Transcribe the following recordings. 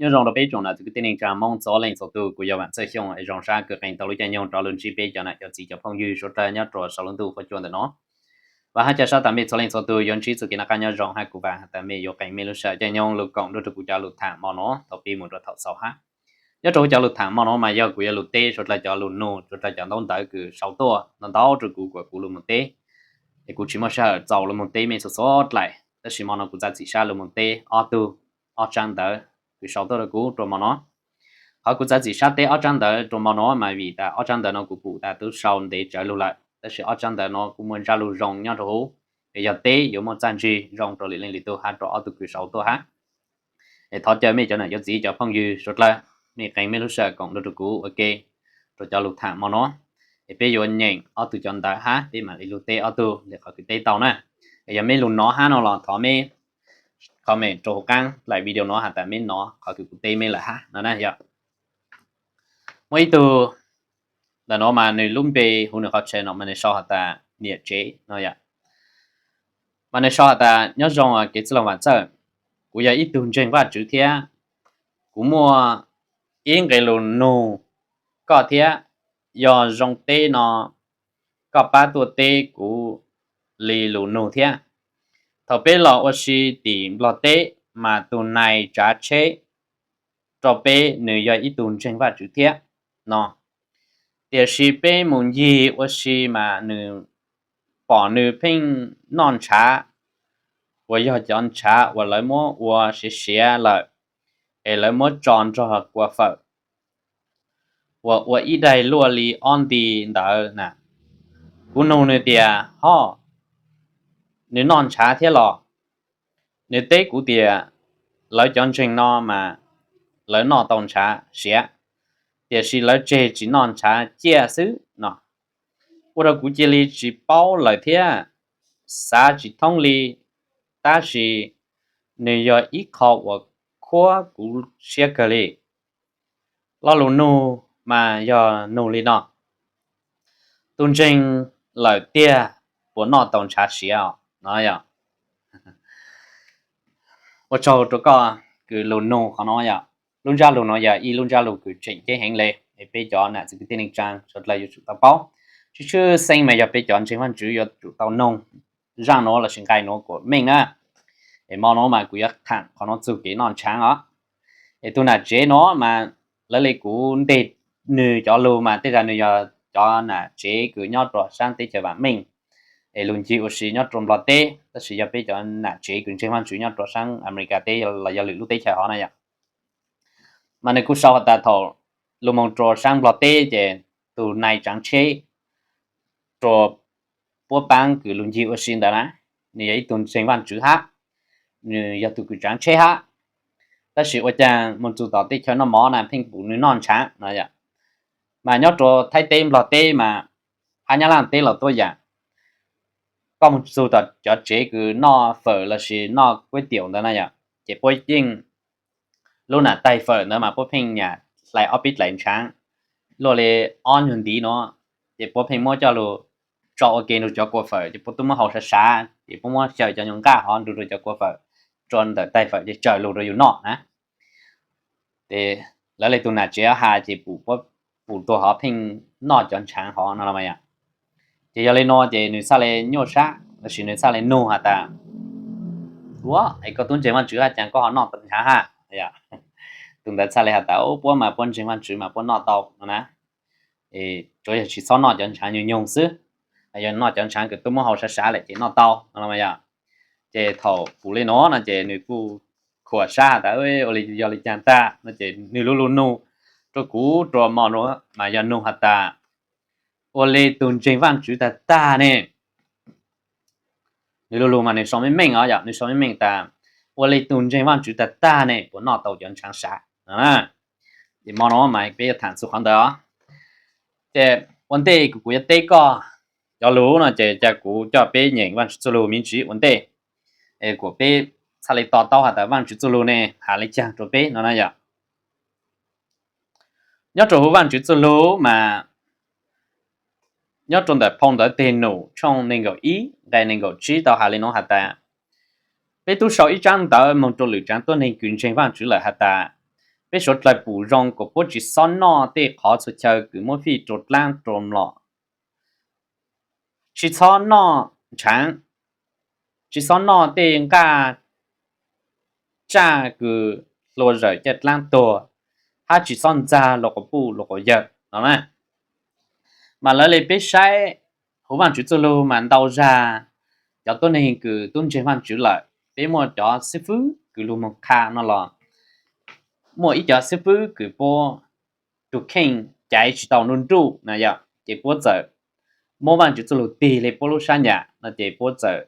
Nyob zoo rau peb tsoom nam txiv kwv tij neej tsa Hmoob txhua leej txhua tus, kuv yog Vam Txawj Xyooj es zoo sab kawg qee tau lub caij nyoog rov los ntsib peb cov nam cov txiv cov phooj ywg suav dlawg nyob rua sau lub ntuj qhuab cua ntawm no. Vam hab ca sab tas mej txhua leej txhua tus yuav ntsib txuj kev noj qab nyob zoo hab kuv vam has tas mej yuav qee mej lub sij hawm caij nyoog lug koom nrug rua kuv cov lug tham mo no thaus pib mus rua thaus xaus hab. Nyob rua huv cov lug tham mo no mas yog kuv yuav lug teb suav dlawg cov lug nug, suav dlawg cov ntaub ntawv kws sau tuaj ntau ntau rua kuv kuas kuv lug moog teb. Es kuv tsis muaj sij hawm txaus lug moog teb mej txhua txhua dlaim, tab sis mo no kuv txav txim sab lug moog teb ob tug, ob tsab ntawv kws sau tuaj rua kuv rua mo no. Qhov kuv txav txim sab teb ob tsab ntawv rua mo no mas vim tas ob tsab ntawv no kuv pum tas tub sau ntev tsawv lug lawm, tab sis ob tsab ntawv no kuj muaj ntsab lug zoo nyob rua huv, es yog teb yuav muaj txaj ntsig zoo rua lwm leej lwm tug hab rua ob tug kws sau tuaj hab. Es thov caw mej cov nam cov txiv cov phooj ywg suav dlawg, mej qee mej lub sij hawm koom nrug rua kuv ua ke rua cov lug tham mo no. Es peb yuav nyeem ob tug cov ntawv hab peb mam li lug teb ob tug le qhov kws teb tau na. Es yog mej lug nov hab no los thov mej comment rua huv qaab dlaim video no has tas mej nov qhov kws kuv teb mej lawm hab no na yom. Muaj ib tug ntawm no mas nwg lub npe huv nwg qhov channel mas nwg sau has tas niam tsev no yom. Mas nwg sau has tas nyob zoo kev txwj laug Vam Txawj, kuv yog ib tug ntseeg Vajtswv thiab kuv muaj ib nqe lug nug koj thiab, yog zoo teb no koj pab tuaj teb kuv li lug nug thiab. Thaum peb los ua si tim Nplog teb mas tus nais tsav tsheb rau peb nws yog ib tug ntseeg Vajtswv thiab no, tiam sis peb mus ncig ua si mas nws pom nws pheej noj ntshav uas yog cov ntshav uas lawv muab ua siav siav lawm es lawv muab tso nrog kua fawm uas ua ib daig luaj li ob nti ntawd na. Kuv nug nws tias, ho, nws noj ntshav thiab los? Nws teb kuv tias lawv cov ntseeg no mas lawv noj tau ntshav siav, tiam sis lawv tseg tsis noj ntshav ciaj xwb no. Ua rau kuv cia li tsis paub lawm thiab xav tsis thoob li, tab sis nws yog ib qho uas khuab kuv siab kawg li. Lo lus nug mas yog nug li no, tus ntseeg lawm tiag puas noj tau ntshav siav os? No yog ua tsaug rau koj kws lug nug qhov no yom. Lub ntsab lug no yog ib lub ntsab lug kws tseem ceeb heev le, es peb cov nam txiv kwv tij neej tsaa suav dlawg yuav tsum tau paub. Tshwj tshwj xeeb mas yog peb cov ntseeg Vaajtswv yuav tsum tau noog zaaj nuav lossis nqai nuav kuas meej na. Es mo nuav mas kuv yuav thaam qhov nuav txug kev noj ntshaav os. Es tug nam tsev nuav mas lawv le kuv nteg nwg cov lug mas tej zag nwg yog cov nam tsev kws nyob rua saab teb chaws vaam meej, es lug ncig ua si nyob rua Nplog teb, tab sis yog peb cov nam tsev kws ntseeg Vaajtswv nyob rua saab Amelikas teb los yog lwm lub teb chaws hov na yom. Mas nwg kuj sau has tas thaum lug moog rua saab Nplog teb ces tug nai tsaav tsheb rua puab paab kws lug ncig ua si ntawd na, nwg yog ib tug ntseeg Vaajtswv hab, nwg yog tug kws tsaav tsheb hab, tab sis ua caag moog txug tom teb chaws noj mov na pheej pum nwg noj ntshaav no yom. Mas nyob rua Thaib teb Nplog teb mas hab Nyab Laaj teb los tuab yaam, koj moog txug tom cov tsev kws noj fawm lossis noj kuab tiaum ntawd na yom, ces puab yeej lub nam taig fawm ntawd mas puab pheej nyam hlais ob peb dlaim ntshaav luaj li ob nyuag ntiv nuav, ces puab pheej muab coj lug tso ua ke nrug cov kua fawm ces puab tub muab hau sav sav ces puab muab xyaw cov nyuag nqaj hov nrug rua cov kua fawm rua ntawm taig fawm ces tsaws lug rua yus noj na. Ces lawv le tug nam tsev has ces pum puab pum tuag hov pheej noj cov ntshaav hov no los mas yom. Ces yog le nuav ces nwg txhaj le nyuaj sab lossis nwg txhaj le nug has tas, ua es koj tub ntseeg Vaajtswv hab caag koj ho noj ntshaav hab? Tug ntawd txhaj le has tas, puab mas puab ntseeg Vaajtswv mas puab noj tau no na. Tsuav yog tsis txhob noj cov ntshaav nyoog nyoog xwb, yog noj cov ntshaav kws tub muab hau sav sav lawm ces noj tau no los mas yom. Ces thaum pum le nuav no ces nwg kuj khuam sab has tas, ua le yog le caag tag no ces nwg lug lug nug rua kuv rua mo nuav mas yog nug has tas, ua le tug ntseeg Vaajtswv tag tag ne, nwg lug lug mas nwg sau meej meej os yom, nwg sau meej meej tas, ua le tug ntseeg Vaajtswv tag tag ne puas noj tau cov ntshaav sav? Ces mo nuav mas peb yuav thaam txug qhov ntawd os. Ces ua ntej kuv yuav teb koj cov lug no ces ca kuv coj peb nyeem Vaajtswv txuj lug me ntsis ua ntej, es kuas peb txhaj le to taub has tas Vaajtswv txuj lug ne has le caag rua peb no na yom. Nyob rua huv Vaajtswv txuj lug mas nyob rua ntawm phau ntawv Teg Num tshooj neeg nkaum ib nqe neeg nkaum tsib tau has le nuav has tas, peb tub sau ib tsab ntawv moog rua lwm tsaav tuab neeg kws ntseeg Vaajtswv lawm has tas, peb suav dlawg pum zoo kom puab tsi xob noj tej qhov txhua chaw kws muab fij rua dlaab rua mlom. Tsi xob noj ntshaav, tsi xob noj tej nqaj tsaj kws hlua zawm caj dlaab tuag, hab tsi xob ntxag luas quas puj luas quas yawg no na. Mas lawv le peb saib huv Vaajtswv txuj lug mas ntau zag cov tuab neeg kws tub ntseeg Vaajtswv lawm, peb muaj cov xib fwb kws lug moog qha no los muaj ib cov xib fwb kws puab tug kheej caiv tsi tau nruj nruj na yom, ces puab txawm muab Vaajtswv txuj lug tig le puab lub sab nyam no ces puab txawm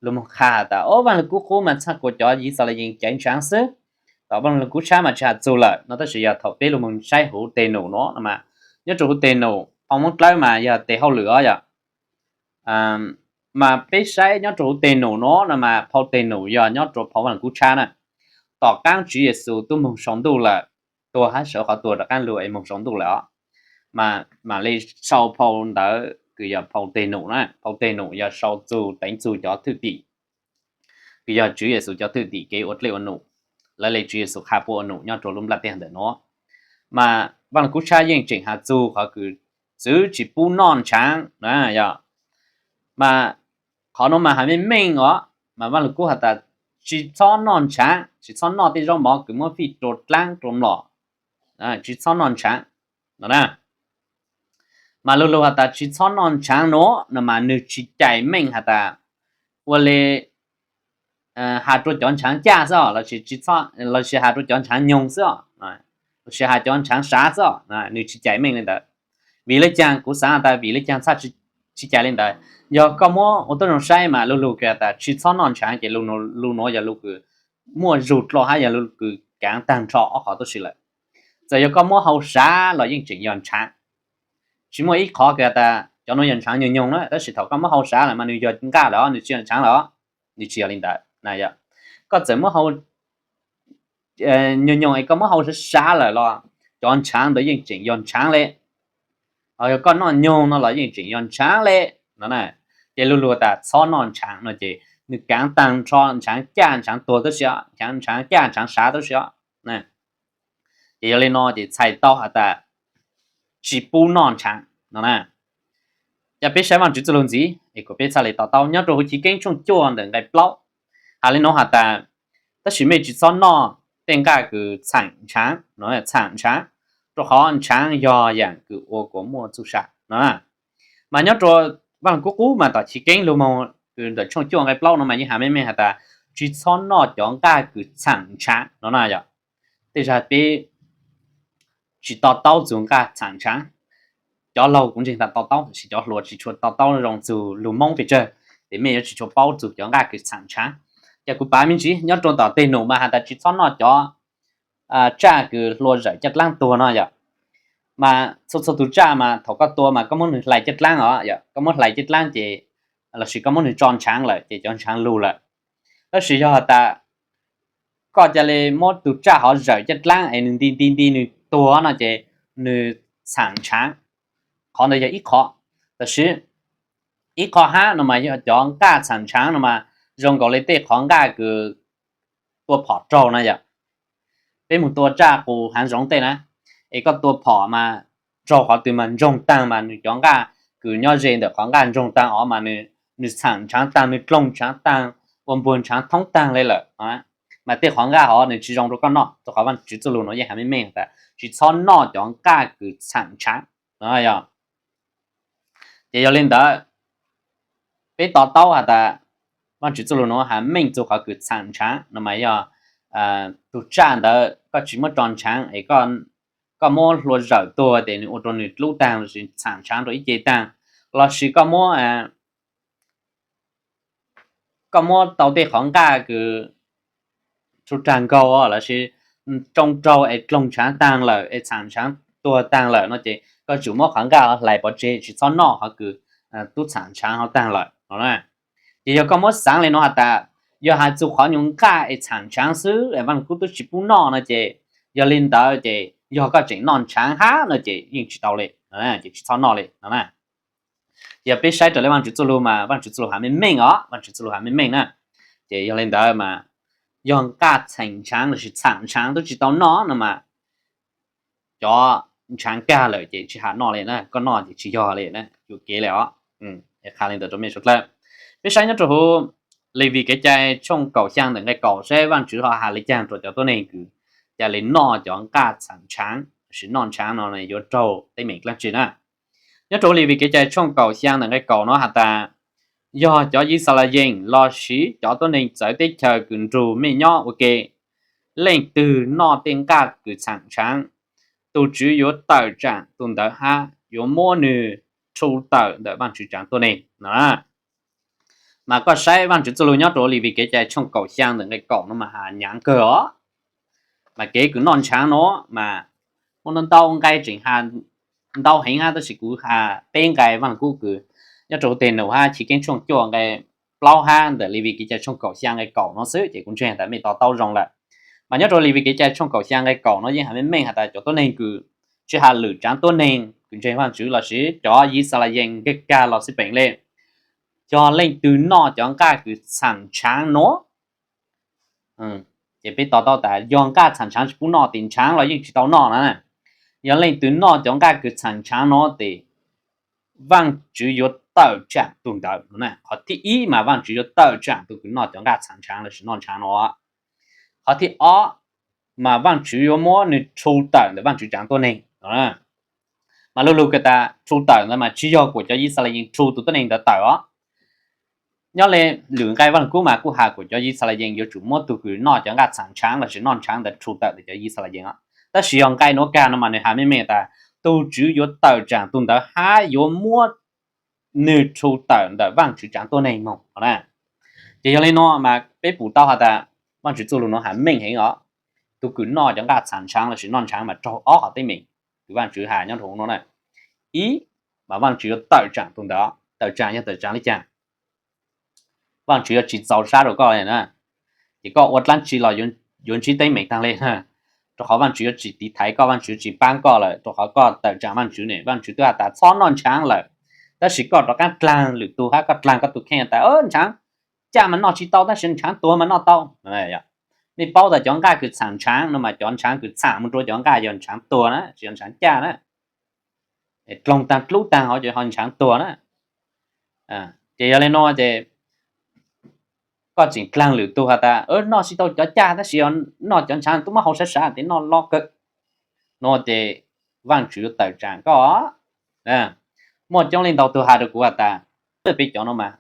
lug moog qha has tas, o, Vaaj Lug Kub qub mas txhaj kuas cov Yixalayees caiv ntshaav xwb, tom Vaaj Lug Kub tshab mas tsi has txug lawm no. Tab sis yog thaum peb lug moog saib huv teg num nuav no mas, nyob rua huv teg num phoo Moob Dlawb mas yog teg hauj lwm os yom. Mas peb saib nyob rua huv teg num nuav no mas phau teg num yog nyob rua phau Vaaj Lug Kub tshab na. Tom qaab Tswv Yexus tub moog sau ntuj lawm, tuag hab sawv qhov tuag rov qaab lug es moog sau ntuj lawm os, mas mam le sau phau ntawd kws yog phau teg num na. Phau teg num yog sau txug teev txug cov thwj tim, kws yog Tswv Yexus cov thwj tim kev ua dlej ua num, lawv le Tswv Yexus qha puab ua num nyob rua lub nplaj teb ntawm nuav. Mas Vaaj Lug Kub tshab yeej tseem has txug qhov kws txwv tsi pub noj ntshaav na yom. Mas qhov nuav mas has meej meej os, mas Vaaj Lug Kub has tas tsi txhob noj ntshaav, tsi txhob noj tej zaub mov kws muab fij rua dlaab rua mlom, tsi txhob noj ntshaav no na. Mas lug lug has tas tsi txhob noj ntshaav nuav no mas nwg tsi cais meej has tas ua le has rua cov ntshaav caj xwb os, lossis has rua cov ntshaav nyoog xwb os, lossis has cov ntshaav sav xwb os, nwg tsi cais meej le ntawd. Vim le caag? Kuv xaav has tas vim le caag txhaj tsi cais le ntawd. Yog koj muab ua tuab zoo saib mas lug lug kws has tas tsi txhob noj ntshaav ces lug nuav yog lug kws muaj zug dlua hab yog lug kws kaav taag nrho ob qhov tuab si lawm. Txawm yog koj muab hau sav los yeej tseem yog ntshaav. Tsi muaj ib qhov kws has tas cov nuav yog ntshaav nyoog nyoog na, tab sis thaum koj muab hau sav lawm mas nwg yog nqaj lawm os, nwg tsi yog ntshaav lawm os, nwg tsi yog le ntawd na yom. Koj txawm muab hau nyoog nyoog es koj muab hau sav sav lawm los cov ntshaav ntawd yeej tseem yog ntshaav le. Ho yog koj noj nyoog no los yeej tseem yog ntshaav le no na. Ces lug lug tas txhob noj ntshaav no ces nwg kaav taag nrho ntshaav caj ntshaav tuag tuab si os, ntshaav caj ntshaav sav tuab si os. Ces yog le no ces txhais tau has tas tsi pub noj ntshaav no na. Yog peb saib Vaajtswv txuj lug ntxiv es kuas peb txhaj le to taub nyob rua huv Chiv Keeb tshooj cuaj ntawm nqai plaub, has le nuav has tas, tab sis mej tsi txhob noj tej nqaj kws txhaam ntshaav, txhaam ntshaav, rua qhov ntshaav yog yaam kws ua kuas muaj txuj sa no. Mas nyob rua Vaaj Lug Kub qub mas tom Chiv Keeb lug moog kws ntawm tshooj cuaj nqai plaub no mas yeej has meej meej has tas tsi txhob noj cov nqaj kws txhaam ntshaav no na yom. Tej zag peb tsi to taub txug nqaj txhaam ntshaav. Cov laug kuv ntseeg tas to taub, tab sis cov hluas tsi tshua to taub zoo txug lug Moob pes tsawg, ces mej yuav tsi tshua paub txug cov nqaj kws txhaam ntshaav. Ces kuv pav me ntsis, nyob rua tom teg num mas has tas tsi txhob noj cov tsaj kws hlua zawm caj dlaab tuag no yom. Mas txhua txhua tug tsaj mas thaum koj tua mas koj muab nwg hlais caj dlaab os, koj muab hlais caj dlaab ces, lossis koj muab nwg tso ntshaav lawm ces cov ntshaav lug lawm. Tab sis yog has tas koj ca le muab tug tsaj hov zawm caj dlaab es nwg nti nti nti nwg tuag no ces nwg txhaam ntshaav. Qhov ntawd yog ib qho. Tab sis ib qho hab no mas yog cov nqaj txhaam ntshaav no mas zoo nkaus le tej qhov nqaj kws tua phom raug na yom. Peb moog tua tsaj qus haav zoov tej na, es koj tua phom mas raug qhov twg mas ntsoog taag mas nwg cov nqaj kws nyob ze ntawm qhov nqaj ntsoog taag os mas nwg txhaam ntshaav taag, nwg dloog ntshaav taag, ua npuag ntshaav thoob taag le lawm. Mas tej qhov nqaj hov nwg tsi zoo rua koj noj, rua qhov Vaajtswv txuj lug nuav yeej has meej meej tas tsi txhob noj cov nqaj kws txhaam ntshaav. Ces yog le ntawd, peb to taub has tas Vaajtswv txuj lug nuav has meej txug qhov kws txhaam ntshaav no mas yog tug tsaj ntawd koj tsi muab tso ntshaav es koj muab hlua zawm tuag ces nwg ua rua nwg dlub taag lossis txhaam ntshaav rua ib ce taag, lossis koj muab koj muab tau tej qhov nqaj kws tsuj rag nkaug lossis tsoo raug es dloog ntshaav taag lawm es txhaam ntshaav tuag taag lawm no ces koj tsum muab qhov nqaj hov hlais pov tseg tsi txhob noj qhov kws tub txhaam ntshaav hov taag lawm no na. Ces yog koj muab xaav le nuav has tas yog has txug qhov nyuas nqaj es txhaam ntshaav xwb es Vaaj Lug Kub tub tsi pub noj no ces yog le ntawd ces yog koj tseem noj ntshaav hab no ces yeej tsi tau le, ces tsi txhob noj le no na. Ces yog peb saib raws le Vaajtswv txuj lug mas Vaajtswv txuj lug has meej meej os, Vaajtswv txuj lug has meej meej na. Ces yog le ntawd mas yog nqaj txhaam ntshaav lossis txhaam ntshaav tub tsi tau noj no mas cov ntshaav kag lawm ces tsis ham noj li na, koj noj ces tsis yog li na, yuam kev li os. Qha li ntawd rau mej suav dlawg. Peb saib nyob rau huv Levis kev cai tshooj kaum xyaa ntawm nqe kaum saib Vaajtswv ho has li caag rau cov tuab neeg kws ca le noj cov nqaj txhaam tshaav, sis noj tshaav no yuav raug teeb meem dlaab tsi na. Nyob rau huv Levis kev cai tshooj kaum xyaa ntawm nqe kaum no has tas, yog cov Yixalayees lossis cov tuab neeg txawv teb chaws kws nrug mej nyob ua ke, leej twg noj tej nqaj kws txhaam tshaav, tus Tswv yuav tawm tsaam tus ntawd hab yuav muab nwg rhu tawm ntawm Vaajtswv tsaav tuab neeg no. Mas koj saib Vaajtswv txuj lug nyob rau huv Levis kev cai tshooj kaum xyaa ntawm nqe kaum no mas has nyaav kawg os. Mas kev kws noj tshaav no mas muaj ntau nqai tseem has ntau heev hab, tab sis kuv has peb nqai Vaaj Lug Kub kws nyob rau huv Teg Num hab Chiv Keeb tshooj cuaj nqe plaub hab ntawm Levis kev cai tshooj kaum xyaa nqe kaum no xwb ces kuv ntseeg tas mej to taub zoo lawm. Mas nyob rau Levis kev cai tshooj kaum xyaa nqe kaum no yeej has meej meej has tas cov tuab neeg kws tsi has lwm tsaav tuab neeg kws ntseeg Vaajtswv lossis cov Yixalayees kag kag los xij peem le, yog leej twg noj cov nqaj kws txhaam tshaav no, ces peb to taub tas yog nqaj txhaam tshaav tsis pub noj tes ntshaav los yeej tsis tau noj na. Yog leej twg noj cov nqaj kws txhaam tshaav no tes Vaajtswv yuav tawm tsaam tus ntawd. Qhov thib ib mas Vaajtswv yuav tawm tsaam tus kws noj cov nqaj txhaam tshaav lossis noj tshaav no. Qhov thib ob mas Vaajtswv yuav muab nwg rhu tawm ntawm Vaajtswv tsaav tuab neeg. Mas lu lug kws tas rhu tawm ntawd mas tsis yog kuas cov Yixalayees rhu tus tuab neeg ntawd tawm os. Nyob le lwm nqai Vaaj Lug Kub mas kuj has kuas cov Yixalayees yuav tsum muab tug kws noj cov nqaj txhaam tshaav lossis noj tshaav ntawd rhu tawm ntawm cov Yixalayees os. Tab sis yog nqai nuav kag no mas nwg has meej meej tas tug Tswv yuav tawm tsaam tug ntawd hab yuav muab nwg rhu tawm ntawm Vaajtswv tsaav tuab neeg moog no na. Ces yog le no mas peb pum tau has tas Vaajtswv txuj lug nuav has meej heev os. Tug kws noj cov nqaj txhaam tshaav lossis noj tshaav mas raug ob qhov teeb meem kws Vaajtswv has nyob rau huv no na. Ib, mas Vaajtswv yuav tawm tsaam tug ntawd. Tawm tsaam yog tawm tsaam le caag? Vaajtswv yuav tsis txaus sab rau koj na, ces koj ua dlaab tsi los yuav ntsib teeb meem taag le. Rau qhov Vaajtswv yuav tsis tiv thaiv koj, Vaajtswv yuav tsis paab koj lawm, rau qhov koj tawm tsaam Vaajtswv ne. Vaajtswv twb has tas txhob noj tshaav lawm, tab sis koj rov qaab dlaag lwm tug hab koj dlaag koj tug kheej tas tshaav caj mas noj tsis tau tab sis tshaav tuag mas noj tau. Nej paub tas cov nqaj kws txhaam tshaav no mas cov tshaav kws txhaam moog rua cov nqaj yog tshaav tuag na, tsis yog tshaav caj na. Dloog taag dlub taag hov ces ho tshaav tuag na. Ces yog le no ces koj tseem dlaag lwm tug has tas noj tsis tau cov caj tab sis noj cov tshaav tub muab hau sab sav tes noj loj kawg no ces Vaajtswv yuav tawm tsaam koj. Muaj coob leej ntau tug has rau kuv has tas peb cov no mas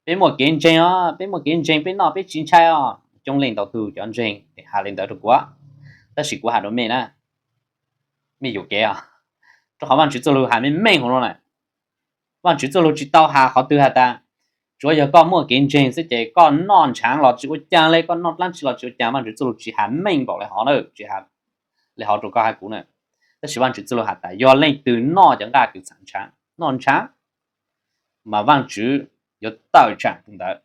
peb muaj kev ntseeg os, peb muaj kev ntseeg peb noj peb tsis ntshai os. Coob leej ntau tug cov ntseeg has le ntawd rau kuv, tab sis kuv has rau mej na, mej yuam kev os. Rau qhov Vaajtswv txuj lug has meej meej huv no na. Vaajtswv txuj lug tsis tau has qhov twg has tas tsuav yog koj muaj kev ntseeg xwb ces koj noj tshaav los tsis ua caag le, koj noj dlaab tsi los tsis ua caag. Vaajtswv txuj lug tsis has meej npaum le hov na, tsis has le hov rau koj hab kuv na. Tab sis Vaajtswv txuj lug has tas yog leej twg noj cov nqaj kws txhaam tshaav, noj tshaav, mas Vaajtswv yuav tawm tsaam tug ntawd.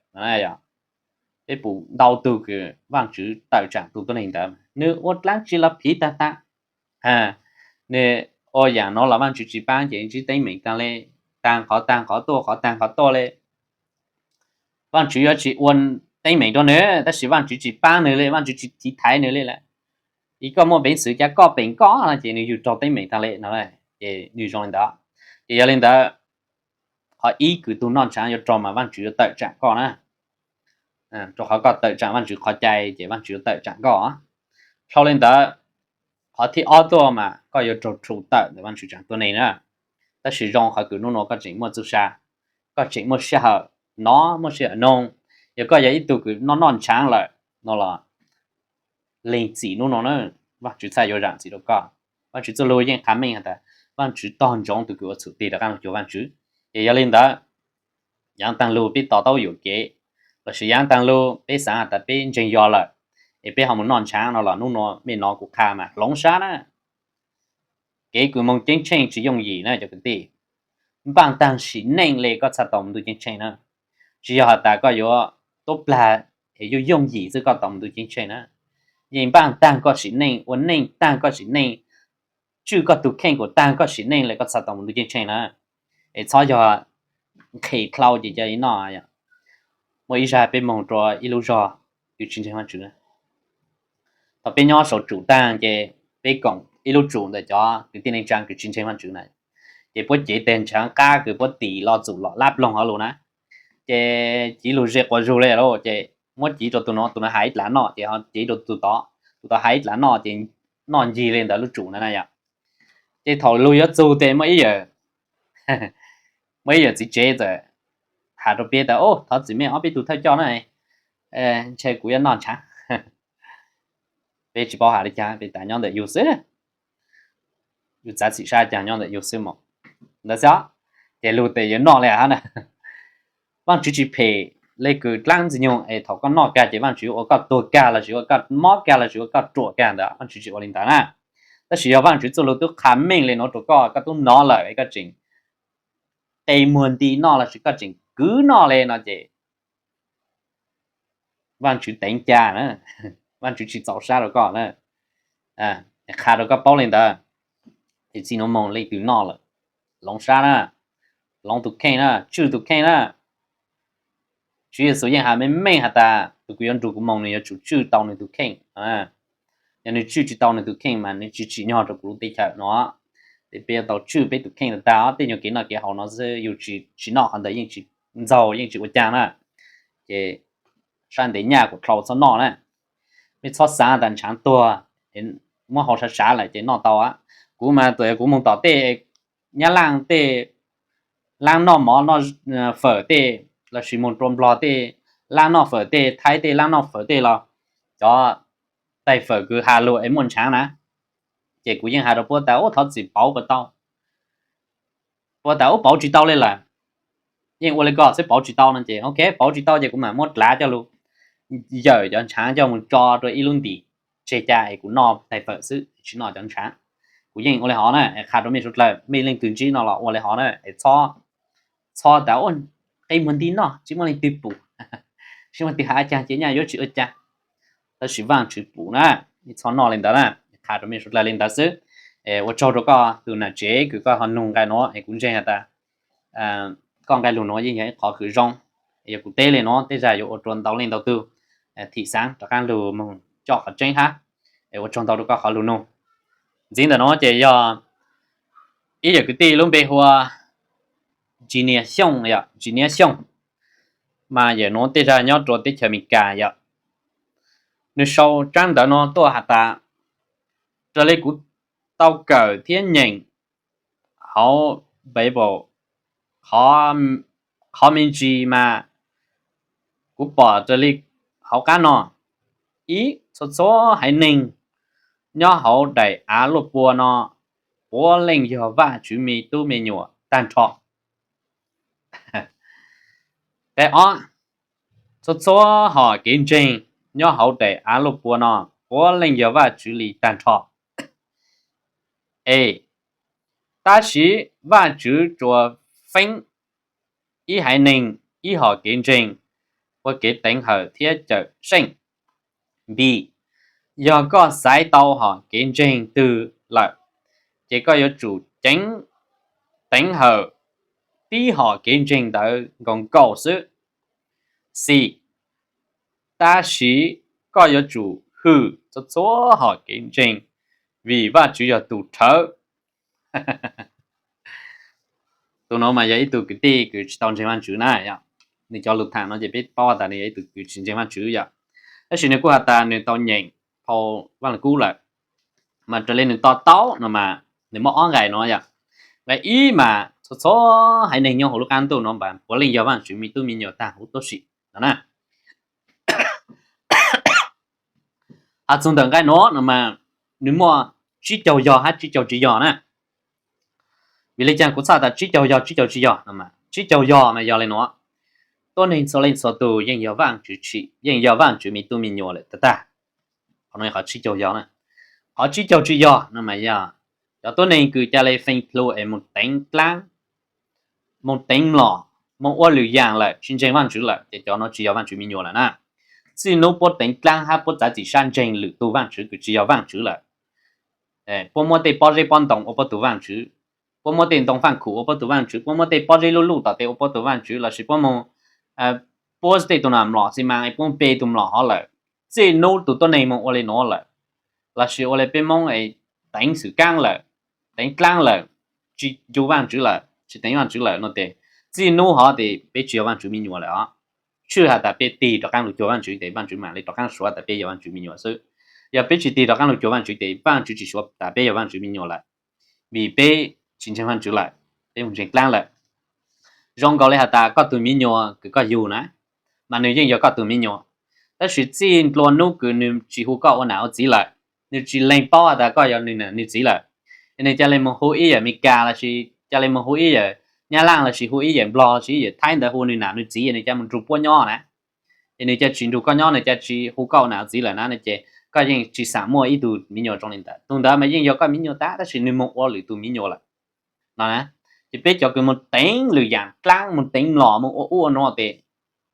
Peb pum ntau tug kws Vaajtswv tawm tsaam tug tuab neeg ntawd, nwg ua dlaab tsi los phiv taag taag. Nwg ua yaam no los Vaajtswv tsis paab ces ntsib teeb meem taag le, taag qhov taag qhov tuaj, qhov taag qhov tuaj le. Vaajtswv yuav tsis ua teeb meem rua nwg, tab sis Vaajtswv tsis paab nwg le, Vaajtswv tsis tiv thaiv nwg le lawm. Ib koj muaj peev xwm ca koj peem koj no ces nwg yug raug teeb meem taag le no, ces nwg zoo le ntawd. Ces yog le ntawd, qhov ib kws tug noj tshaav yuav raug mas Vaajtswv yuav tawm tsaam koj na. Rau qhov koj tawm tsaam Vaajtswv qhov cai ces Vaajtswv yuav tawm tsaam koj. Dlhau le ntawd, qhov thib ob tuaj mas koj yuav raug rhu tawm ntawm Vaajtswv tsaav tuab neeg na. Tab sis zoo qhov kws nub nua koj tseem muaj txuj sa, koj tseem muaj sij hawm nov, muaj sij hawm noog. Yog koj yog ib tug kws noj noj tshaav lawm no los lees txim nub nua na, Vaajtswv txhaj yuav zaam txim rau koj. Vaajtswv txuj lug yeej qha meej has tas Vaajtswv tog ntsoov tug kws ua txhum tig rov qaab lug cuag Vaajtswv. Ces yog le ntawd, yaav taag lug peb to taub yuam kev, lossis yaav taag lug peb xaav has tas peb ntseeg yog lawm, es peb ho mus noj tshaav no los nub nua mej nov kuv qha mas hloov sab na. Kev kws moog ceeb tsheej tsis yooj yim na cov kwv tij. Npaaj taag sim neej le koj txhaj tau mus ntuj ceeb tsheej na. Tsis yog has tas koj yuav tuab plag es yooj yooj yim xwb koj tau mus ntuj ceeb tsheej na. Yeej npaaj taag koj sim neej, ua neej taag koj sim neej, tswj koj tug kheej kuas taag koj sim neej le koj txhaj tau mus ntuj ceeb tsheej na. Es txhob yog nqhis dlhau ces ca li noj. Muaj ib zag peb moog rua ib lub zog, yus tsis ntseeg Vaajtswv na. Thaum peb nyob saum tsum taag ces peb koom ib lub tsum ntawm cov kwv tij neej tsaa kws tsis ntseeg Vaajtswv na. Ces puab cev teg ntshaav qaab kws puab tim lo txum lom lab ploog hov lug na. Ces civ lug ze quas zug le lauj, ces muab civ rua tug nuav, tug nuav has ib dlav noj, ces ho cev rua tug tod, tug tod has ib dlav noj, ces noj ncig le ntawd lub tsum na na yom. Ces thaum lug yuav txug tes muaj ib yawm, muaj ib yawm txiv tsev txawm has rua peb tas, Thov txim mej ob peb tug thawj coj na, ntshe kuv yuav noj ntshaav. Peb tsis paub has le caag, peb tas nyob ntawm yug xwb, yus txav txim sab caag nyob ntawm yug xwb mog. Ntawd xwb os, ces lug tes yuav noj le hab na. Vaajtswv tsis phem le kws dlaab ntxwg nyoog es thaum koj noj kag ces Vaajtswv ua koj tuag kag lossis ua koj mob kag lossis ua koj ruam kag ntawd, Vaajtswv tsis ua le ntawd na. Tab sis yog Vaajtswv txuj lug tub qha meej le nuav rua koj, koj tub nov lawm es koj tseem qe muag nti noj lossis koj tseem kwv noj le no ces Vaajtswv teev ca na, Vaajtswv tsis txaus sab rua koj na. Qha rua koj paub le ntawd, ces txij nuav moog leej twg noj lawm, hloov sab na, hloov tug kheej na, tswj tug kheej na. Tswv Yexus yeej has meej meej has tas, tug kws yuav nrug kuv moog nws yuav tsum tswj tau nws tug kheej. Yog nws tswj tsis tau nws tug kheej mas nws tsis tsim nyog rua kuv lub teb chaws no. Ces peb yuav tau tswj peb tug kheej tag tag, tej nyuag kev noj kev haus no xwb, yus tsis noj qhov ntawd yeej tsis ntxaug, yeej tsis ua caag na. Ces sab ntev nyaj kuas dlhau txhob noj na. Mej txhob xaav tas ntshaav tuag, muab hau sav sav lawm ces noj tau. Kuv mas txawm yog kuv moog tom tej Nyab Laaj tej laab noj mov noj fawm tej, lossis moog rua Nplog tej laab noj fawm tej, Thaib tej laab noj fawm tej los cov tais fawm kws has lug es muaj ntshaav na, ces kuv yeej has rua puab tas, Ub, thov txim, pauv puas tau? Puab tas, Ub, pauv tsis tau le lawm. Yeej ua le ko xwb, pauv tsis tau no ces ok, pauv tsis tau ces kuv mam muab dlav coj lug yawm cov ntshaav coj moog tso rua ib lub ntim tseg ca es kuv noj tais fawm xwb, tsis noj cov ntshaav. Kuv yeej ua le hov na, qha rua mej suav dlawg, mej leej twg ntsib no los ua le hov na, es txhob tas, Ub, qe muag nti noj, tsis muaj leej twg pum, tsis muaj leej twg has caag ces nyaj yuav tsis ua caag. Tab sis Vaajtswv pum na, mej txhob noj le ntawd na. Qha rua mej suav dlawg le ntawd xwb. Ua tsaug rua koj tug nam tsev kws koj ho nug nqai nuav es kuv ntseeg has tas koj nqai lug nuav yeej yog ib qhov kws zoo. Yog kuv teb le nuav tej zag yuav ua rua ntau leej ntau tug thim xaav rov qaab lug moog coj qhov tseeb hab. Es ua tsaug ntau rua koj qhov lug nug. Ntxiv ntawm nuav ces yog ib yawm kwv tij lub npe hu ua Tsis Nias Xyooj, Tsis Nias Xyooj, mas yawm nuav tej zag nyob rua teb chaws Amelikas yom. Nws sau tsaab ntawv nuav tuaj has tas, raws le kuv tau kawm thiab nyeem hauv Bible, qhov me ntsis mas kuv pom raws li hauv qab no. Ib, txhua txhua haiv neeg nyob hauv daim av luaj pua no puav leej yog Vaajtswv me tub me nyuam tag nrho. Qhov ob, txhua txhua hom kev ntseeg nyob hauv daim av luaj pua no puav leej yog Vaajtswv li tag nrho. E, tab sis Vaajtswv tsuas feeb ib haiv neeg, ib hom kev ntseeg ua kev teev hawm thiab cawm seej. B, yog koj xaiv tau hom kev ntseeg twg lawm, ces koj yuav tsum ceev, teev hawm tib hom kev ntseeg ntawd nkaus nkaus xwb. C, tab sis koj yuav tsum hwm txhua txhua hom kev ntseeg, vim Vaajtswv yog tus rhawv. Tus nuav mas yog ib tug kwv tij kws tsis tau ntseeg Vaajtswv na yom. Nws cov lus tham no ces peb paub tas nws yog ib tug kws tsis ntseeg Vaajtswv yom. Tab sis nws kuj has tas nws tau nyeem phau Vaaj Lug Kub lawm, mas raws li nws to taub no mas nws muaj ob nqai no yom. Nqai ib mas txhua txhua haiv neeg nyob hauv lub qab ntuj no mas puav leej yog Vaajtswv me tub me nyuam tag huv tib si no na. Has txug ntawm nqai nuav no mas nws muaj tsib caug yog hab tsib caug tsis yog na. Vim le caag kuv txhaj tas tsib caug yog tsib caug tsis yog no mas, tsib caug yog mas yog le nuav, tuab neeg txhua leej txhua tug yeej yog Vaajtswv tshim, yeej yog Vaajtswv me tub me nyuam lawm tag tag. Qhov no yog qhov tsib caug yog na. Qhov tsib caug tsis yog no mas yog cov tuab neeg kws ca le feem plhu es moog teev dlaab, moog teev mlom, moog ua lwm yaam lawm, tsis ntseeg Vaajtswv lawm, ces cov no tsis yog Vaajtswv me nyuam lawm na. Txij nub puab teev dlaab hab puab txav txim sab ntseeg lwm tug vaajtswv kws tsis yog Vaajtswv lawm, puab muab tej pob zeb pob ntoo ua puab tug vaajtswv, puab muab tej ntoo faaj khum ua puab tug vaajtswv, puab muab tej pob zeb luj luj tom tes ua puab tug vaajtswv, lossis puab moog puab tej tug nam mlom xi maas es puab pe tug mlom hov lawm. Txij nub tug tuab neeg moog ua le nuav lawm, lossis ua le peb Moob es teev xwm kaab lawm, teev dlaab lawm, tsis ncu Vaajtswv lawm, tsis teev Vaajtswv lawm no tes, txij nub hov tes peb tsis yog Vaajtswv me nyuam lawm os. Tshwj has tas peb tig rov qaab lug cuag Vaajtswv tes Vaajtswv maam le rov qaab suav tas peb yog Vaajtswv me nyuam xwb. Yog peb tsis tig rov qaab lug cuag Vaajtswv tes Vaajtswv tsis suav tas peb yog Vaajtswv me nyuam lawm, vim peb tsis ntseeg Vaajtswv lawm, peb moog ntseeg dlaab lawm. Zoo nkaus li has tas koj tug me nyuam kws koj yug na, mas nwg yeej yog koj tug me nyuam, tab sis txij nplua nub kws nwg tsis hu koj ua nam ua txiv lawm, nwg tsis lees paub has tas koj yog nwg nam nwg txiv lawm, es nwg ca le moog hu ib yawm Amelikas lossis ca le moog hu ib yawm Nyab Laaj lossis hu ib yawm Nplog lossis ib yawm Thaib ntawd hu nwg nam nwg txiv, nwg ca moog nrug puab nyob na, es nwg ca tsis nrug koj nyob, nwg ca tsis hu koj ua nam ua txiv lawm na, ces koj yeej tsis xam muaj ib tug me nyuam zoo li ntawd. Tug ntawd mas yeej yog koj me nyuam tab, tab sis nwg moog ua lwm tug me nyuam lawm no na. Ces peb cov kws moog teev lwm yaam dlaab, moog teev mlom, moog ua ub ua no tes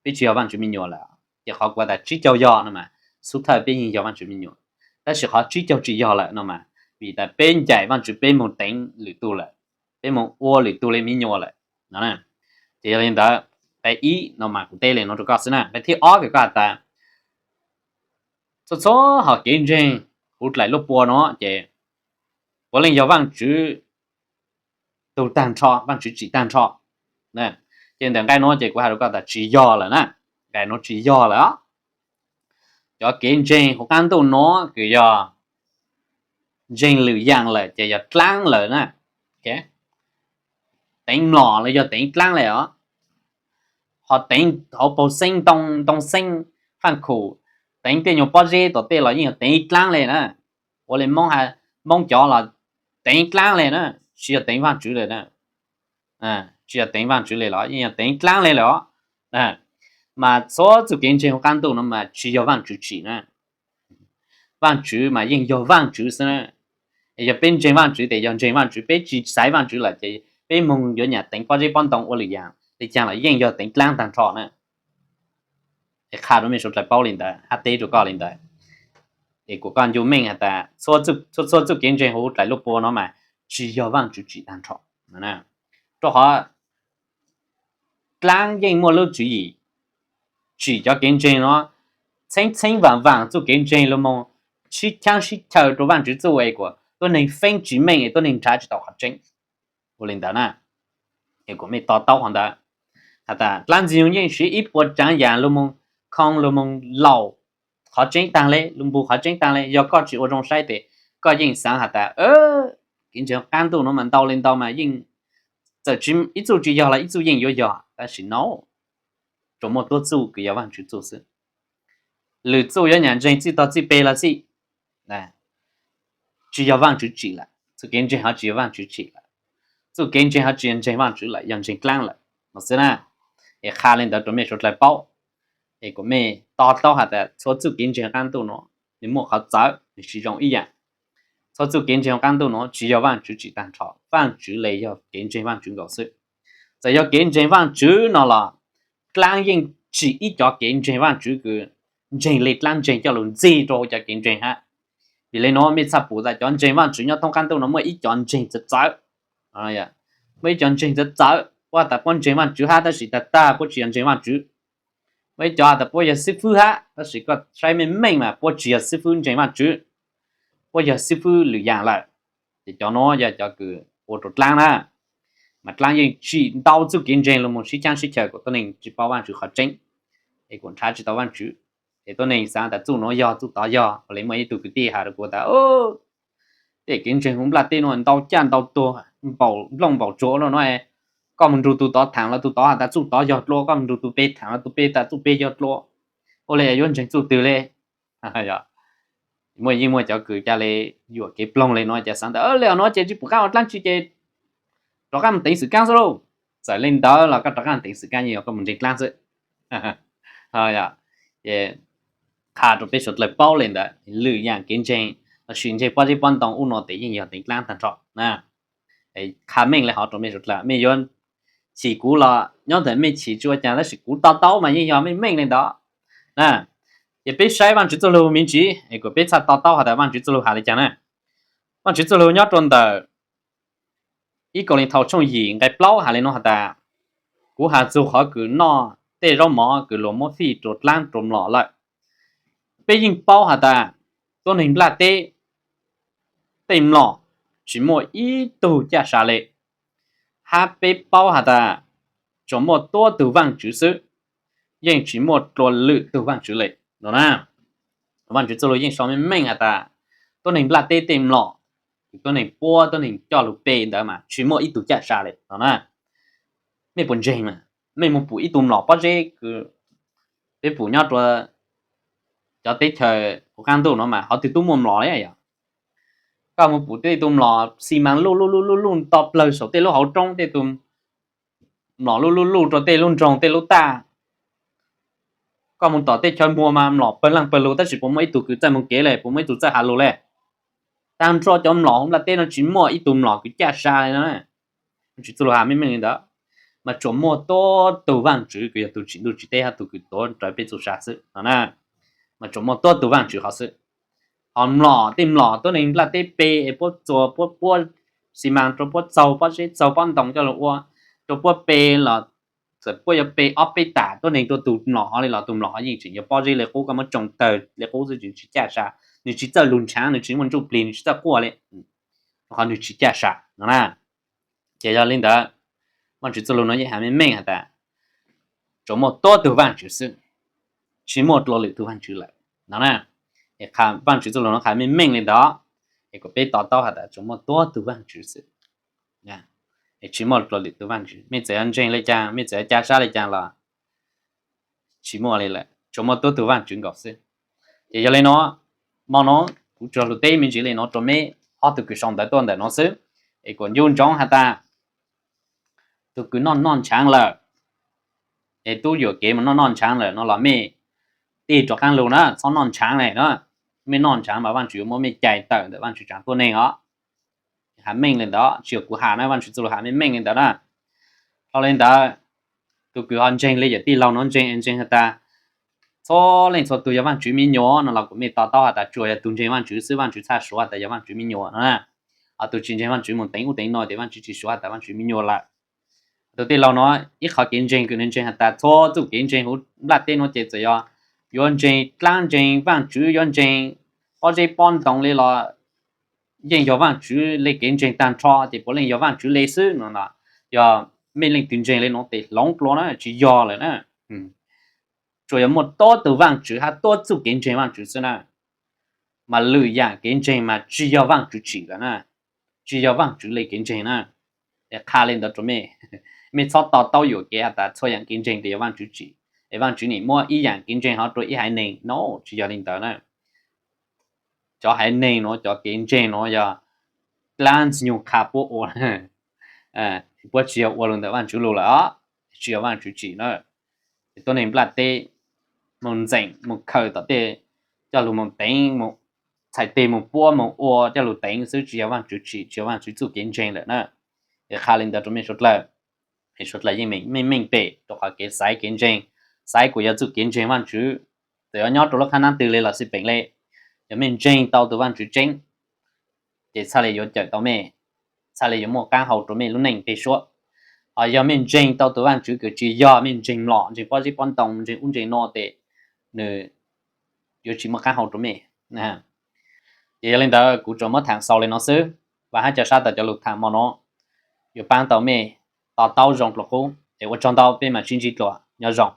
peb tsis yog Vaajtswv me nyuam lawm. Ces qhov kuv tas tsib caug yog no mas xub thawj peb yeej yog Vaajtswv me nyuam, tab sis qhov tsib caug tsis yog lawm no mas vim tas peb ncaim Vaajtswv peb moog teev lwm tug lawm, peb moog ua lwm tug le me nyuam lawm no. Ces yog li ntawd, nqe ib no mas kuv teb le nuav rua koj xwb na. Nqe thib ob kws koj has tas txhua txhua hom kev ntseeg huv dlaim luaj pua no ces puav leej yog Vaajtswv tug taag nrho, Vaajtswv tsim taag nrho. Ces ntawm nqe nuav ces kuv has rua koj tas tsis yog lawm na, nqe nuav tsis yog lawm os. Cov kev ntseeg huv qaab ntuj nuav kws yog ntseeg lwm yaam lawm ces yog dlaab lawm na. Teev mlom los yog teev dlaab le os. Ho teev hauv paug xeeb ntoo, ntoo xeeb, faaj khum, teev tej nyuag pob zeb tom tej los yeej yog teev dlaab le na. Ua le Moob, Moob cov los teev dlaab le na, tsis yog teev Vaajtswv le na. Tsis yog teev Vaajtswv le los yeej yog teev dlaab le lawm os. Mas txhua txuj kev ntseeg huv qaab ntuj nuav mas tsis yog Vaajtswv tsim na. Vaajtswv mas yeej yog Vaajtswv xwb na. Es yog peb ntseeg Vaajtswv tes yog ntseeg Vaajtswv, peb tsis xaiv Vaajtswv lawm ces peb moog yuav nyam teev pob zeb pob ntoo ua lwm yaam le caag los yeej yog teev dlaab taag nrho na. Es qha rua mej suav dlawg paub le ntawd hab teb rua koj le ntawd. Es kuas koj ncu meej has tas txhua txuj kev ntseeg huv dlaim luaj pua nuav mas tsis yog Vaajtswv tsim taag nrho. Rua qhov dlaab yeej muaj lub tswv yim tsim cov kev ntseeg nuav, txheeb txheeb vaam vaam txuj kev ntseeg lug moog sib chaab sib chaw rua Vaajtswv txuj es kuas tuab neeg feeb tsis meej es tuab neeg nrhav tsis tau qhov tseeb. Ua le ntawd na, es kuas mej to taub qhov ntawd. Has tas dlaab ntxwg nyoog yeej siv ib puas tsaav yaam lug moog khoo lug moog laum qhov tseeb taag le, lug npug qhov tseeb taag le. Yog koj tsis ua zoo saib tes koj yeej xaav has tas kev ntseeg qaab ntuj nuav mas ntau le ntau mas yeej txawm ib txuj tsis yog los ib txuj yeej yuav yog, tab sis no tsuas muaj tuab txuj kws yog Vaajtswv txuj xwb. Lwm txuj yuav nyam ntseeg txij tog txij peg los xij, tsis yog Vaajtswv tsim lawm, txuj kev ntseeg ho tsis yog Vaajtswv tsim lawm, txuj kev ntseeg ho tsis yog ntseeg Vaajtswv lawm, yog ntseeg dlaab lawm no xwb na. Es qha le ntawd rua mej suav dlawg paub, es kuas mej to taub has tas txhua txuj kev ntseeg qaab ntuj nuav nwg muaj qhov txawv nwg tsis zoo ib yaam. Txhua txuj kev ntseeg qaab ntuj nuav tsis yog Vaajtswv tsim taag nrho, Vaajtswv le yog kev ntseeg Vaajtswv nkaus xwb. Txawm yog kev ntseeg Vaajtswv no los dlaab yeej tsim ib cov kev ntseeg Vaajtswv kws ntseeg le dlaab ntseeg coj lug ntxig rua huv cov kev ntseeg hab. Vim le nuav mej txhaj pum tas cov ntseeg Vaajtswv nyob thoob qaab ntuj nuav muaj ib cov ntseeg txawv txawv, muaj ib cov ntseeg txawv txawv, puab has tas puab ntseeg Vaajtswv hab tab sis tag tag puab tsis yog ntseeg Vaajtswv. Muaj ib cov has tas puab yog xib fwb hab tab sis koj saib meej meej mas puab tsis yog xib fwb ntseeg Vaajtswv, puab yog xib fwb lwm yaam lawm. Ces cov nuav yog cov kws ua rua dlaab na. Mas dlaab yeej tsim ntau txuj kev ntseeg lug moog sib chaab sib chaw kuas tuab neeg tsis paub Vaajtswv qhov tseeb, es kuas nrhav tsis tau Vaajtswv. Es tuab neeg xaav tas txuj nuav yog, txuj tod yog. Ua le muaj ib tug kwv tij has rua kuv tas tej kev ntseeg huv nplaj teb nuav ntau caj ntau tuag, npaum nplooj npaum tsuag ua luaj no, koj moog nrug tug tod thaam los tug tod has tas txuj tod yog dlua, koj moog nrug tug peg thaam los tug peg tas txuj peg yog dlua. Ua le yuav ntseeg txuj twg le? Muaj, yeej muaj cov kws ca le yuam kev ploog le nuav, cov xaav tas le nuav ces tsis pum qaab ua dlaab tsi ces rov qaab moog teev xwm kaab xwb lauj. Txawm le ntawd los koj rov qaab teev xwm kaab yeej yog koj moog ntseeg dlaab xwb. Qha rua peb suav dlawg paub le ntawd, lwm yaam kev ntseeg lossis ntseeg pob zeb pob ntoo ub no tes yeej yog teev dlaab taag nrho na. Qha meej le hov rua mej suav dlawg, mej yuav chim kuv los nyob ntawm mej chim tsis ua caag tab sis kuv to taub mas yeej yog meej meej le ntawd na. Ces peb saib Vaajtswv txuj lug me ntsis es kuas peb txhaj to taub has tas Vaajtswv txuj lug has le caag na. Vaajtswv txuj lug nyob rua ntawm ib Kauleethaus tshooj yim nqe plaub has le nuav has tas, kuv has txug qhov kws noj tej zaub mov kws luas muab fij rua dlaab rua mlom lawm. Peb yeej paub has tas tuab neeg nplaj teb tej mlom tsis muaj ib tug caj sa li, hab peb paub has tas tsuas muaj tuab tug Vaajtswv xwb, yeej tsis muaj dlua lwm tug Vaajtswv li no na. Vaajtswv txuj lug yeej sau meej meej has tas tuab neeg nplaj teb tej mlom, tuab neeg puab, tuab neeg coj lug pe ntawd mas tsis muaj ib tug caj sa li no na. Mej puas ntseeg mas mej moog pum ib tug mlom pob zeb kws peb pum nyob rua cov teb chaws huv qaab ntuj no mas qhov twg tub muaj mlom li yog? Koj moog pum tej tug mlom xi maas luj luj luj luj luj to plawg saum tej lub hauv roob, tej tug mlom luj luj luj rua tej lub nroog tej lub taj. Koj moog tom tej chaw muag mas mlom pawg leej pawg lug, tab sis puas muaj ib tug kws txawj moog kev le, puas muaj ib tug txawj has lug le? Taag nrho cov mlom huv nplaj teb no tsis muaj ib tug mlom kws caj sa li no. Vaajtswv txuj lug has meej meej li ntawd, mas tsuas muaj tuab tug Vaajtswv kws yog tug tsim ntuj tsim teb hab tug kws tuav rawv peb txuj sa xwb no na. Mas tsuas muaj tuab tug Vaajtswv hov xwb. Hos mlom, tej mlom tuab neeg nplaj teb pe es puab txuas puab puab xi maas rua puab txaug pob zeb txaug pob ntoo coj lug ua, rua puab pe los txawm puab yuav pe ob peb tas tuab neeg rua tug mlom hov li los tug mlom hov yeej tseem yuav pob zeb li qub, koj muab tsoo tawg li qub xwb, tsis caj sa. Nwg tsis txawj lug ntshaav, nwg tsis muaj ntsuj plig, nwg tsis txawj quaj li, rua qhov nwg tsis caj sa no na. Ces yog li ntawd, Vaajtswv txuj lug no yeej has meej meej has tas tsuas muaj tuab tug Vaajtswv xwb, tsis muaj dlua lwm tug Vaajtswv lawm no na. Vaajtswv txuj lug no qha meej meej li ntawd, es kuas peb to taub has tas tsuas muaj tuab tug Vaajtswv xwb, es tsis muaj dlua lwm tug Vaajtswv. Mej txawm yuav ntseeg le caag, mej txawm yuav caj sab le caag los tsis muaj li lawm, tsuas muaj tuab tug Vaajtswv nkaus xwb. Ces yog li no, mo no kuv tsuas lug teb me ntsis li no rua mej ob tug kws sau ntawv tuaj ntawm no xwb, es kuas ncu ntsoov has tas tug kws noj noj ntshaav lawm, es tub yuam kev mus noj noj ntshaav lawm no los mej tig rov qaab lug na, txhob noj ntshaav le na. Mej noj ntshaav mas Vaajtswv yuav muab mej cais tawm ntawm Vaajtswv tsav tuab neeg os. Has meej li ntawd, tsis yog kuv has na, Vaajtswv txuj lug has meej meej li ntawd na. Dhau li ntawd, tug kws ho ntseeg li yawm tij laug no ntseeg, ntseeg has tas txhua leej txhua tug yog Vaajtswv me nyuam no los kuas mej to taub has tas tsuas yog tug ntseeg Vaajtswv xwb Vaajtswv txhaj suav has tas yog Vaajtswv me nyuam no na. Tug tsis ntseeg Vaajtswv mus teev ub teev no tes Vaajtswv tsis suav has tas Vaajtswv me nyuam lawm. Tug tij laug no ib qhov kev ntseeg kws nwg ntseeg has tas txhua txuj kev ntseeg huv nplaj teb no ces txawm yog yuav ntseeg dlaab ntseeg Vaajtswv, yuav ntseeg pob zeb pob ntoo li los yeej yog Vaajtswv le kev ntseeg taag nrho ces puav leej yog Vaajtswv le xwb no. Yog mej leej twg ntseeg li no tes hloov dlua na, tsis yog lawm na. Tsuas yog muaj tuab tug Vaajtswv hab tuab txuj kev ntseeg Vaajtswv xwb na. Mas lwm yaam kev ntseeg mas tsis yog Vaajtswv tsim lawm na, tsis yog Vaajtswv le kev ntseeg na. Es qha li ntawd rua mej, mej txhob to taub yuam kev has tas txhua yaam kev ntseeg tes yog Vaajtswv tsim, es Vaajtswv nim muab ib yaam kev ntseeg hov rua ib haiv neeg no, tsis yog li ntawd na. Cov haiv neeg nuav cov kev ntseeg nuav yog dlaab ntxwg nyoog qha puab ua, puab tsis yog ua lug ntawm Vaajtswv lug lawm os, tsis yog Vaajtswv tsim na. Es tuab neeg nplaj teb moog ntxeem moog khaws tom tej coj lug moog teev, txhais teg moog puab moog ua coj lug teev xwb, tsis yog Vaajtswv tsim, tsis yog Vaajtswv txuj kev ntseeg lawm na. Es qha li ntawd rua mej suav dlawg, es suav dlawg yeej meej meej pem rua qhov kev xaiv kev ntseeg, xaiv kuas yog txuj kev ntseeg Vaajtswv. Txawm yuav nyob rua lub qab naab twg le los xij peem le, yog mej ntseeg tau tug Vaajtswv tseeb ces txhaj le yuav cawm tau mej, txhaj le yuav muaj qaab hau rua mej lub neej peg suab. Hos yog mej ntseeg tau tug Vaajtswv kws tsis yog, mej ntseeg mlom, ntseeg pob zeb pob ntoo, ntseeg ub ntseeg no tes nws yuav tsis muaj qaab hau rua mej. Ces yog li ntawd kuv tsuas muab thaam xaus li no xwb. Vaam hab ca sab tas cov lug thaam mo no yuav paab tau mej to taub zoo dlua qub. Es ua tsaug ntau, peb maam sib ntsib dlua, nyob zoo.